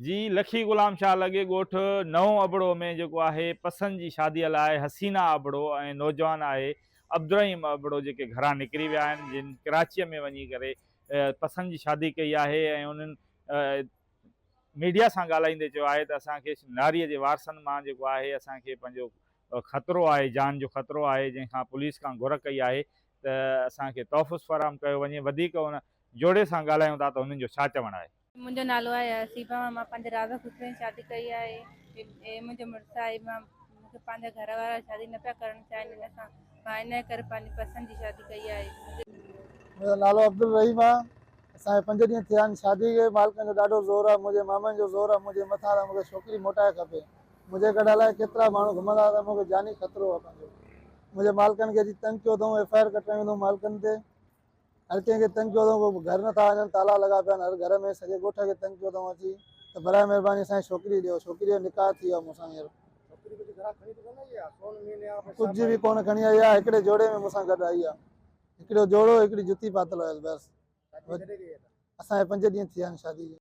جي لکي غلام شاهه لڳي ڳوٺ نئون ابڙو ۾ جيڪو آهي پسند جي شادي لاء حسينا ابڙو ۽ نوجوان آهي عبدالرحيم ابڙو جيڪي گهران نڪري ويا آهن جن ڪراچيء ۾ وڃي ڪري پسند جي شادي ڪئي آهي ۽ انهن ميڊيا سان ڳالهائيندي چيو آهي ته اسان کي ناري جي وارثن مان جيڪو آهي اسان کي پنهنجو خطرو آهي جان جو خطرو آهي جنهن کان پوليس کان گهر ڪئي آهي ته اسان کي تحفظ فراهم ڪيو وڃي وڌيڪ ان جوڙي سان ڳالهايون ٿا ته انهن جو ڇا چوڻ آهي. منهنجو نالو آهي حسيبه مان پنهنجي رازا خوشي سان شادي ڪئي آهي هي منهنجو مڙس آهي مان مون کي پنهنجا گهر وارا شادي نه پيا ڪرڻ چاهين هن سان مان ان جي ڪري پنهنجي پسند جي شادي ڪئي آهي. منهنجو نالو عبدالرحيم آهي اسان کي پنج ڏينهن ٿيا آهن شادي کي مالڪن جو ڏاڍو زور آهي منهنجي مامن جو زور آهي منهنجي مٿان ته مون کي ڇوڪري موٽائي کپي منهنجي گڏ الائي ڪيترا ماڻهو گهمندا ته مون کي جاني خطرو آهي پنهنجو منهنجي مالڪن کي اچي تنگ ڪيو اٿئون ايف I R ڪٽرايون اٿئون مالڪن تي هر ڪنهن کي تنگ ڪيو اٿئون ڪو گهر نٿا وڃن تالا لڳا پيا آهن هر گهر ۾ سڄي ڳوٺ کي تنگ ڪيو اٿئون اچي ته برائي مهرباني اسان کي ڇوڪري ڏيو ڇوڪري جو نڪاح ٿي ويو آهي مون سان هينئر ڪجهه به ڪونه کڻي آئي آهي هڪڙي جوڙي ۾ مون سان گڏ آئي آهي هڪڙو جوڙو هڪڙي جتي پاتل هيس بس اسان کي پنج ڏينهن ٿي ويا آهن شادي کي.